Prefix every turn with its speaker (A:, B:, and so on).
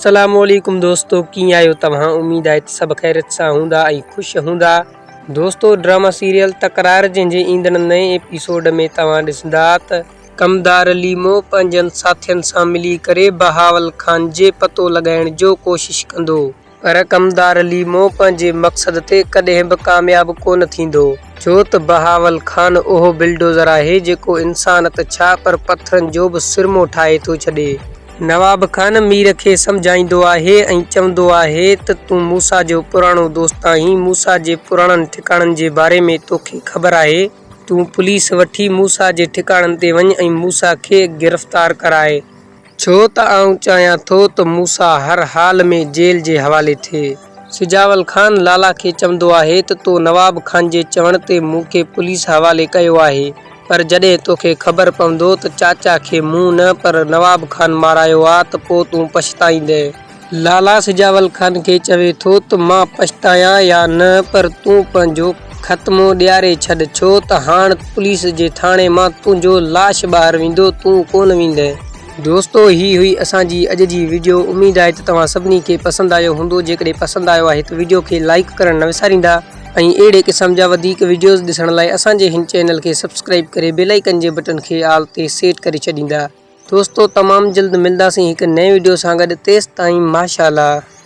A: السلام عليڪم دوستو ڪيئن آهيو توهان اميد آهي ته سڀ خيريت سان هوندا ۽ خوش هوندا دوستو ڊراما سيريل تڪرار جنهن جي ايندڙ نئين ايپيسوڊ ۾ توهان ڏسندا ته ڪمدار ليمو پنهنجن ساٿين سان ملي ڪري بهاول خان جي پتو لڳائڻ جو ڪوشش ڪندو. پر ڪمدار ليمو پنهنجي مقصد تي ڪڏهن به ڪامياب ڪونه ٿيندو، ڇو ته بهاول خان اهو بلڊوزر آهي جيڪو انسان ته ڇا پر پٿرن جو به سرمو ٺاهي ٿو ڇڏي. نواب خان مير کي سمجهائيندو آهي ۽ چوندو آهي ته تون موسيٰ جو پراڻو دوست آهين، موسيٰ جي پراڻن ٺڪاڻن جي باري ۾ توکي خبر آهي، تون پوليس وٺي موسيٰ جي ٺڪاڻن تي وڃ ۽ موسيٰ کي گرفتار ڪراء. ڇو ته آئون چاهيان ٿو ته موسيٰ هر حال ۾ جيل جي حوالي ٿئي. سجاول خان لالا کي چوندو آهي ته تو نواب خان جي چوڻ تي مون کي پوليس حوالي ڪيو آهي پر جڏهن توکي خبر پوندو ته چاچا کي مون نه پر نواب خان مارايو آ ته پو تون پڇتائيندين. لالا سجاول خان کي چوي ٿو ته مان پڇتايان يا نه پر تون پنهنجو ختمو ڏياري ڇڏ ڇو ته هاڻ پوليس جي ٿاڻي مان تنهنجو لاش ٻاهر ويندو تون ڪونه ويندين. دوستو هي هئي اسان جي اڄ جي وڊيو اميد آهي ته توهان سڀني کي پسند آيو هوندو جيڪڏهن پسند آيو آهي ته وڊيو کي لائيڪ ڪرڻ نه وساريندا ۽ اهڙي قسم جا وڌيڪ وڊيوز ڏسڻ لاء اسان جي هن چينل کي سبسڪرائيب ڪري بيل آئيڪن جي بٽڻ کي آل تي سيٽ ڪري ڇڏيندا. دوستو تمام جلد ملداسين هڪ نئين وڊيو سان گڏ تيستائين ماشاءالله.